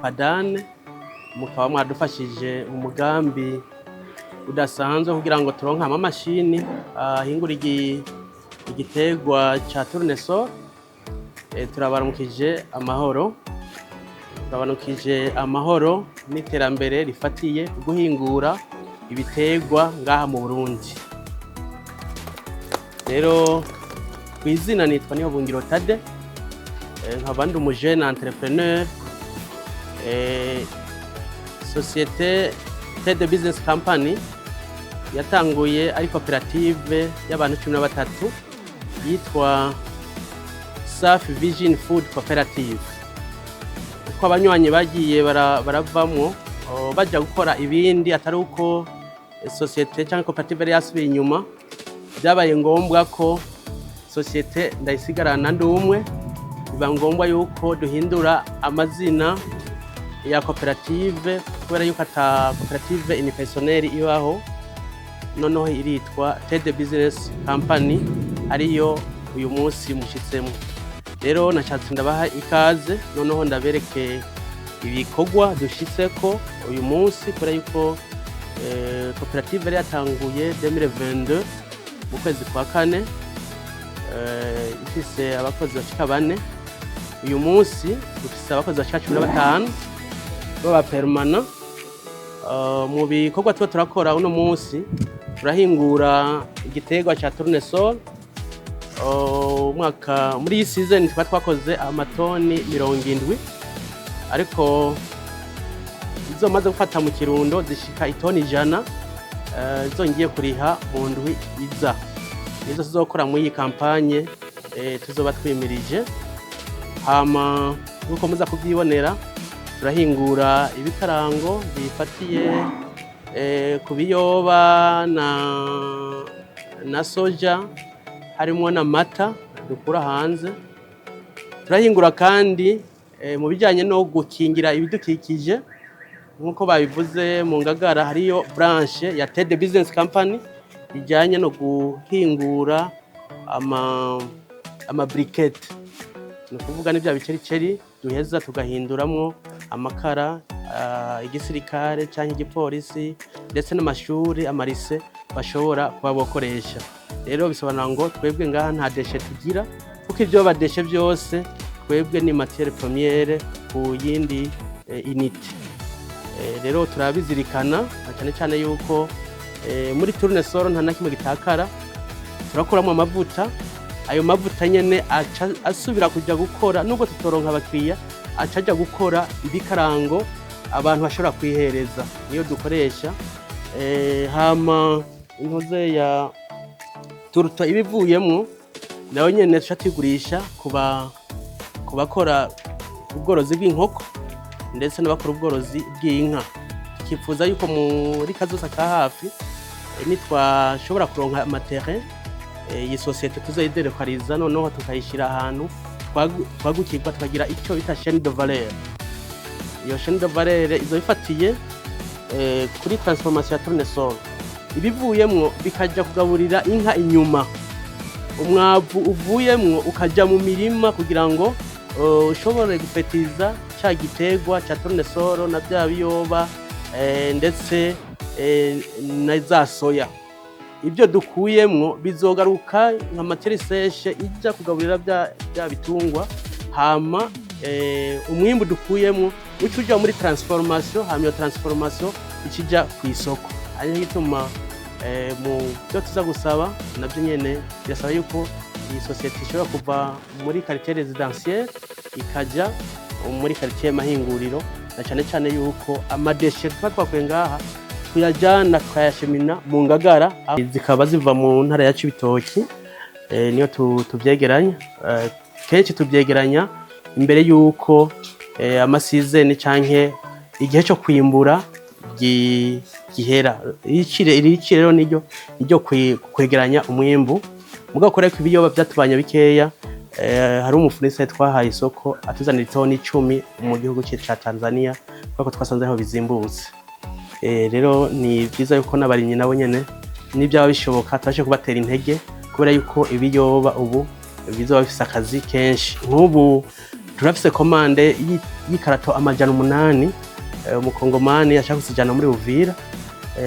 Apadane, mukaba mwadufashije umugambi udasanzwe kugira ngo turonke amamashini ahingura igiterwa ca tournesol. Turabaramukije amahoro, turabaramukije amahoro n'iterambere rifatiye ku guhingura ibiterwa ngaha mu Burundi. Rero kw'izina nitwa Niyo Bungiro Tade, nkaba ndi umujene entrepreneur. Société Tede Business Company yatanguye ari koperative y'abantu 13 yitwa Safi Vision Food Cooperative. Uko abanywanyi bagiye baravamwo baja gukora ibindi, atari uko société cyangwa koperative yari yasubiye inyuma, byabaye ngombwa ko société ndayisigarana ndi umwe. Biba ngombwa yuko duhindura amazina ya koperative, kubera yuko ata koperative unipersonnelle ibaho. Noneho iritwa Tede Business Company, ariyo uyu munsi mushitsemo. Rero nashatse ndabaha ikaze, noneho ndabereke ibikorwa dushitseko uyu munsi, kubera yuko koperative yari yatanguye 2022 mu kwezi kwa kane, ifise abakozi bashika bane. Uyu munsi dufise abakozi bashika 15 b'aba permanents. Mu bikorwa tuba turakora uno munsi, turahingura igiterwa ca tournesol. Umwaka muri iyi season tukaba twakoze amatoni 70, ariko izo maze gufata mu Kirundo zishika itoni 100, zo ngiye kuriha mu ndwi iza. Nizo tuzokora muri iyi campagne tuzoba twimirije. Hama nkuko muza kubyibonera, turahingura ibikarango bifatiye ku biyoba na soja, harimo n'amata dukura hanze. Turahingura kandi mu bijyanye no gukingira ibidukikije. Nk'uko babivuze, mu Ngagara hariyo branche ya Tede Business Company ijyanye no guhingura ama briquettes, ni ukuvuga ni bya bicericeri duheza tugahinduramwo amakara, igisirikare cyangwa igipolisi ndetse n'amashuri, ama lycées bashobora kuba bokoresha. Rero bisobanura ngo twebwe ngaha nta déchets tugira, kuko ibyo ba déchets byose twebwe ni matière première ku yindi unité. Rero turabizirikana na cyane cyane yuko muri tournesol nta na kimwe gitakara. Turakuramo amavuta, ayo mavuta nyene aca asubira kuja gukora, nubwo tutoronka abakiriya, aca aja gukora ibikarango abantu bashobora kwihereza, niyo dukoresha. Hama intuze ya tourteau ibivuyemwo nayo nyene tuca tuyigurisha ku bakora ubworozi bw'inkoko ndetse n'abakora ubworozi bw'inka. Tukifuza yuko muri kazoza ka hafi, nitwashobora kuronka ama terrains, iyi société tuzoyidelokaliza, noneho tukayishyira ahantu twagukirwa, tukagira icyo bita chaîne de valeur. Iyo chaîne de valeur izo ifatiye kuri transformation ya tournesol, ibivuyemwo bikajya kugaburira inka inyuma, umwavu uvuyemwo ukajya mu mirima kugira ngo ushobore gufetiza ca giterwa ca tournesol na bya biyoba, ndetse na za soya. Ibyo dukuyemwo bizogaruka nka matière sèche ijya kugaburira bya bitungwa. Hama umwimbu dukuyemwo uca uja muri transformation, hama iyo transformation ikija ku isoko. Ari cyo gituma mu byo tuza gusaba nabyo nyene birasaba yuko iyi société ishobora kuva muri quartier résidentiel ikaja muri quartier mahinguriro, na cyane cyane yuko ama déchets tuba twakuye ngaha tuyajyana tukayashemina mu Ngagara, zikaba ziva mu ntara ya Cibitoki. Niyo tuvyegeranya. Kenshi tuvyegeranya imbere yuko ama saisons canke igihe cyo kwimbura gihera. Iri rero niryo kwegeranya umwimbu. Mugabo kubera ko ibiyoba byatubanye bikeya, hari umu fournisseur twahaye isoko atuzanira itoni 10 mu gihugu ca Tanzania, kubera ko twasanze aho bizimbutse. Rero ni byiza yuko n'abarimyi nabo nyene nibyaba bishoboka tubashe kubatera intege, kubera yuko ibiyoba ubu bizoba bifise akazi kenshi nk'ubu. Turafise commande y'ikarato 800, umukongomani ashaka kuzijana muri Uvira,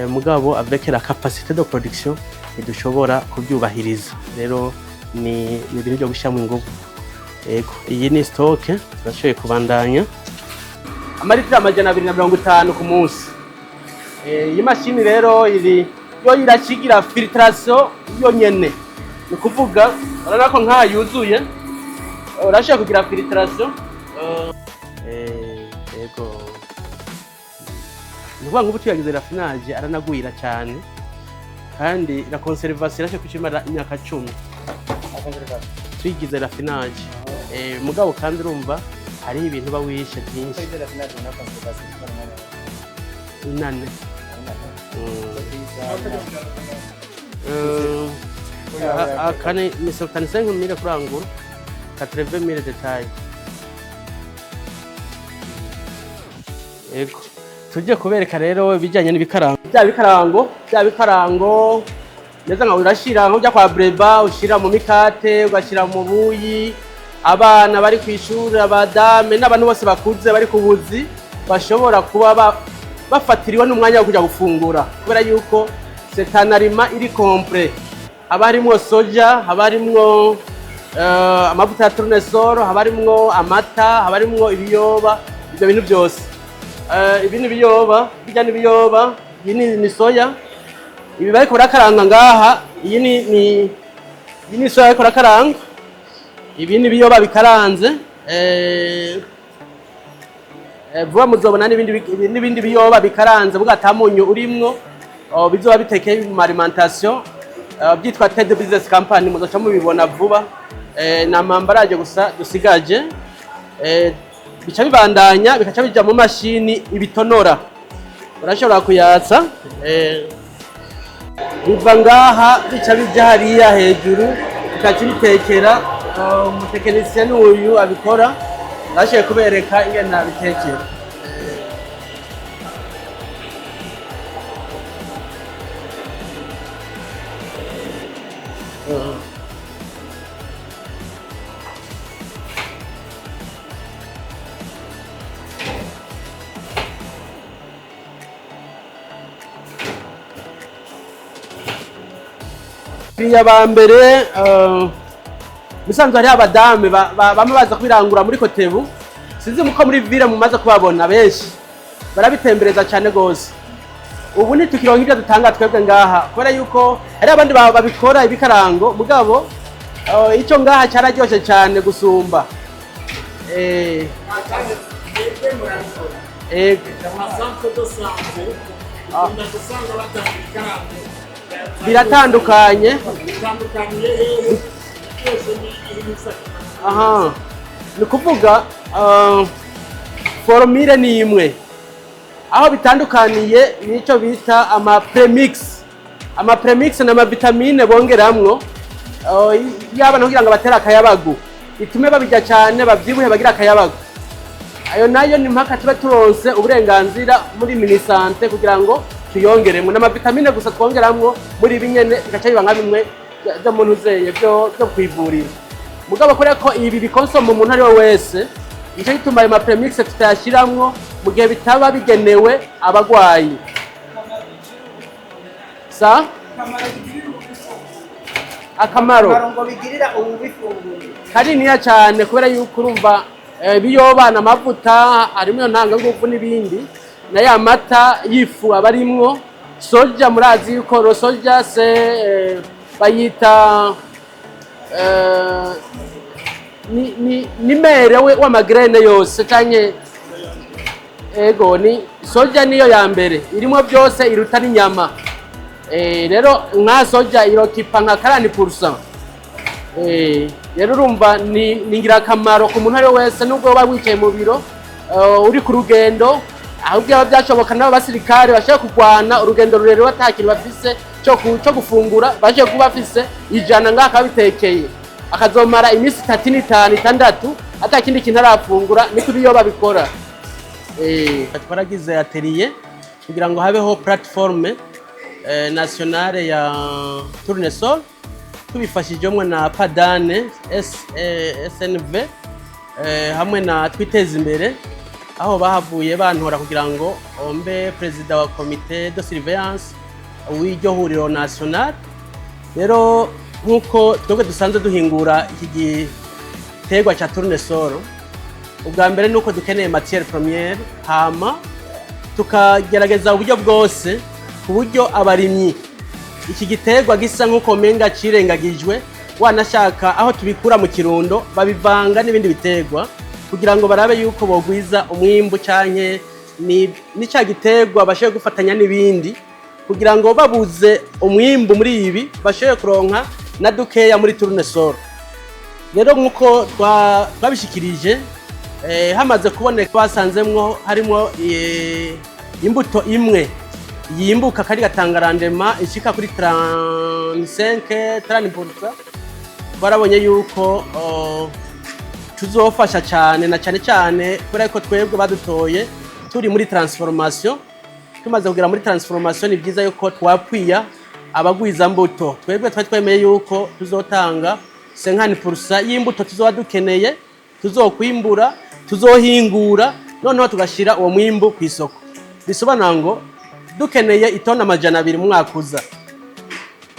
mugabo avec la capacité de production ntidushobora kubyubahiriza. Rero ni ibintu byo gushyiramo ingufu. Yego, iyi ni stock. Turashoboye kubandanya amaritiro 250 ku munsi. Iyi mashini rero iri yo irakigira filtration yo nyene. Ni ukuvuga urabona ko nk'aha yuzuye, urashobora kugira filtration. Yego, ni ukuvuga ngo ubu tuyagize raffinage aranagwira cyane, kandi la conservation irashobora kucimara imyaka 10 tuyigize raffinage. Mugabo kandi urumva hariho ibintu uba wishe byinshi. Inane. Akane ni 75 mille kurangura, 80 mille détail. Ego, tujye kubereka rero ibijyanye n'ibikarango, bya bikarango neza nka urashira nko bya kwa breba, ushira mu mikate, ugashyira mu buyi. Abana bari ku ishuri, abadame n'abantu bose bakuze bari ku buzi bashobora kuba bafatiriwe n'umwanya wo kujya gufungura, kubera yuko c'est un aliment iri complet. Haba harimwo soja, haba harimwo amavuta ya tournesol, haba harimwo amata, haba harimwo ibiyoba, ibyo bintu byose. Ibi ni ibiyoba, bijya ni ibiyoba, iyi ni soya. Ibi bariko barakaranga ngaha, iyi ni soya bariko barakaranga. Ibi ni ibiyoba bikaranze. Vuba muzobona n'ibindi biyoba bikaranze buga ata munyu urimwo. Oh, bizoba bitekeye mu alimentation, byitwa Ted Business Company, muzoca mubibona vuba. Na ma emballage gusa dusigaje. Bica bibandanya bikaca bija mu mashini ibitonora, urashobora kuyatsa. Biva ngaha bica bija hariya hejuru, bikaca bitekera. Umutekinisiye n'uyu abikora, nashoboye kubereka ingene abitekera. Abakiriya ba mbere, musanzwe hariho abadame bamwe baza kubirangura muri Kotebu. Sinzi muko muri ville mumaze kubabona benshi barabitembereza cyane gose. Ubu ntitukironka ibyo dutanga twebwe ngaha, kubera yuko hari abandi babikora ibikarango, mugabo icyo ngaha cyararyoshe cyane gusumba. Ama centre de santé ukunda gusanga batanga ibikaranga. Biratandukanye. Bitandukaniye hehe? Byose ni ibisa. Aha ni ukuvuga formule ni imwe, aho bitandukaniye n'icyo bita ama premix. Ama premix ni amavitamine bongeramwo y'abana kugira ngo batere akayabagu, itume babirya cyane, babyibuhe, bagire akayabagu. Ayo nayo ni mpaka tuba turonse uburenganzira muri minisante kugira ngo tuyongeremwo. N'amavitamine gusa twongeramwo muri ibi nyene, bigaca biba nka bimwe byo mu ntuzeye byo kwivurira. Mugabo kubera ko ibi bikonsoma umuntu ari we wese, nicyo gituma ayo ma premix tutayashiramwo mu gihe bitaba bigenewe abagwayi. Sa akamaro ngo bigirira ububifunguye? Kaniniya cyane, kubera yuko urumva ibiyoba ni amavuta harimo iyo ntangangufu n'ibindi, na ya mata y'ifu aba arimwo soja. Murazi yuko la soja se bayita ni mère we w'ama graines yose canke. Ego, ni soja niyo ya mbere irimo byose, iruta n'inyama. Rero nka soja irokipa nka 40%. Rero urumva ni ingirakamaro ku muntu ari we wese, nubwo waba wicaye mu biro, uri ku rugendo. Ahubwo byaba byashoboka n'abo basirikare bashobora kurwana urugendo rurerure batakintu bafise cyo gufungura, baje kuba bafise 100 ngaha akabitekeye, akazomara iminsi 3 n'itanu 6 ata kindi kintu arafungura. Niko ibiyo babikora. Twaragize atelier kugira ngo habeho plateforme nationale ya tournesol, tubifashijwemo na Padane S, SNV. hamwe na Twiteze Imbere, aho bahavuye bantora kugira ngo mbe perezida wa comité de surveillance w'iryo huriro national. Rero nk'uko twebwe dusanzwe duhingura iki giterwa ca tournesol, ubwa mbere nuko dukeneye matière première, hama tukagerageza uburyo bwose ku buryo abarimyi iki giterwa gisa nk'uko menga cirengagijwe, wanashaka aho tubikura mu Kirundo babivanga n'ibindi biterwa kugira ngo barabe yuko bogwiza umwimbu, canke ni ca giterwa bashobore gufatanya n'ibindi kugira ngo babuze umwimbu muri ibi bashobore kuronka na dukeya muri tournesol. Rero nk'uko twabishikirije, hamaze kuboneka basanzemwo harimwo imbuto imwe yimbuka kandi igatanga rendement ishika kuri 35 30%, twarabonye yuko tuzofasha cyane, na cyane cyane kubera ko twebwe badutoye turi muri transformation. Tumaze kugera muri transformation, ni byiza yuko twapwiya abagwiza mbuto. Twebwe twari twemeye yuko tuzotanga 50% y'imbuto tuzoba dukeneye, tuzokwimbura, tuzohingura, noneho tugashira uwo mwimbu ku isoko. Bisobanura ngo dukeneye itoni 200 mu mwaka uza,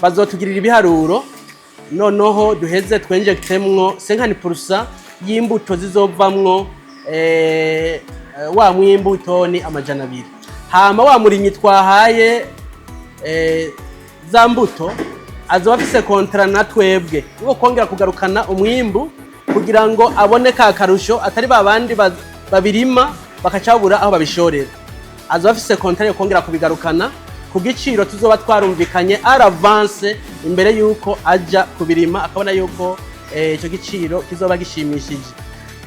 bazotugirira ibiharuro, noneho duheze twenjekitemwo 50% y'imbuto zizovamwo wa mwimbu itoni 200. Hama wa murimyi twahaye za mbuto azoba afise contrat na twebwe wo kongera kugarukana umwimbu kugira ngo abone ka karusho, atari ba bandi babirima bakacabura aho babishorera. Azoba afise contrat yo kongera kubigarukana ku giciro tuzoba twarumvikanye à l'avance imbere yuko aja kubirima, akabona yuko ico giciro kizoba gishimishije.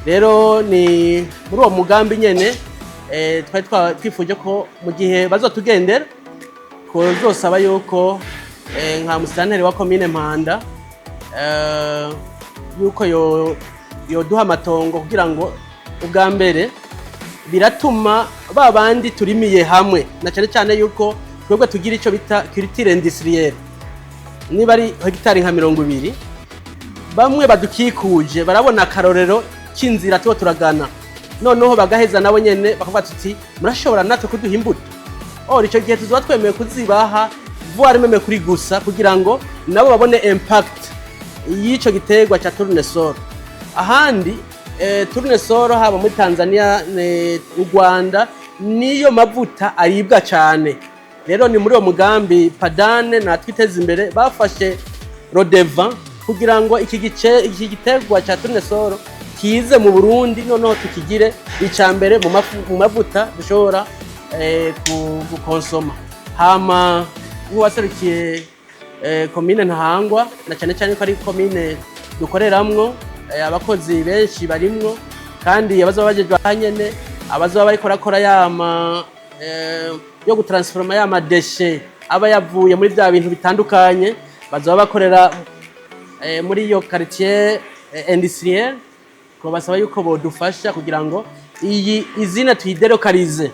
Rero ni muri uwo mugambi nyene twari twifuje ko mu gihe bazotugendera twozosaba yuko nka musitanteri wa komine Mpanda yuko yoduha amatongo, kugira ngo ubwa mbere biratuma ba bandi turimiye hamwe, na cyane cyane yuko twebwe tugira icyo bita culture industrielle. Niba ari hegitari nka 20, bamwe badukikuje barabona akarorero k'inzira tuba turagana, noneho bagaheza nabo nyene bakavuga tuti: "Murashobora natwe kuduha imbuto?" Or icyo gihe tuzoba twemeye kuzibaha voire même kuri gusa kugira ngo nabo babone impact y'ico giterwa ca tournesol. Ahandi tournesol haba muri Tanzania, u Rwanda, niyo mavuta aribwa cyane. Rero ni muri uwo mugambi Padane na Twiteze Imbere bafashe rodeva kugira ngo iki gice, iki giterwa ca tournesol kize mu Burundi, noneho tukigire icya mbere mu mavuta dushobora gukonsoma. Hama nk'uwaserukiye komine Ntahangwa, na cyane cyane ko ari komine dukoreramwo, abakozi benshi barimwo, kandi abazoba bajejwe nyene, abazoba bariko barakora yama yo gutransforma ya ma déchets aba yavuye muri bya bintu bitandukanye, bazoba bakorera muri iyo quartier industriel, twabasaba yuko bodufasha kugira ngo iyi izina tuyidelocalize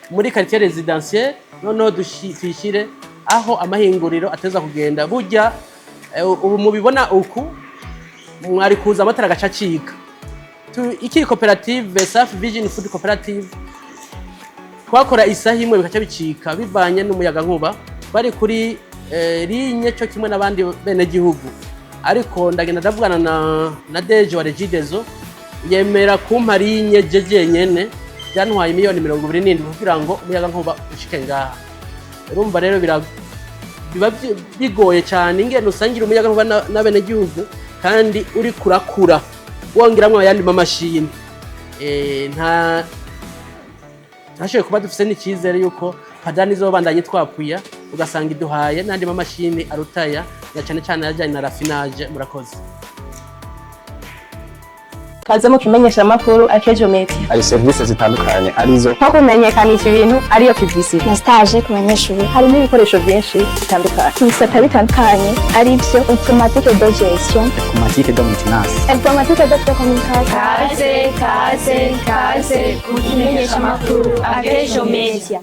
muri quartier résidentiel, noneho tuyishyire aho amahinguriro ateza kugenda. Burya ubu mubibona uku, mwari kuza amatara agaca acika. Iki koperative Safi Vision Food Cooperative twakora isaha imwe bikaca bicika bivanye n'umuyaga nkuba. Bari kuri ligne cyo kimwe n'abandi bene gihugu, ariko ndagenda ndavugana na DG wa Regideso, yemera kumpa ligne je jenyene. Byantwaye miliyoni 27 kugira ngo umuyaga nkuba ushike ngaha. Urumva rero biba bigoye cyane ingene usangira umuyaga nkuba n'abenegihugu kandi uri kurakura wongeramwo ayandi mamashini. Nta turashoboye kuba dufise n'icyizere yuko Padani izobandanya twapfuya, ugasanga iduhaye n'andi mamashini arutaya, na cyane cyane ajyanye na raffinage. Murakoze. Kaze mu kimenyesha makuru Akejo Media. Hari serivisi zitandukanye arizo nko kumenyekanisha ibintu, ariyo publicity, na stage ku banyeshuri. Harimo ibikoresho byinshi bitandukanye, ibisata bitandukanye, ari byo informatique de gestion, informatique de maintenance, informatique de télécommunication. Kaze, kaze, kaze ku kimenyesha makuru Akejo Media.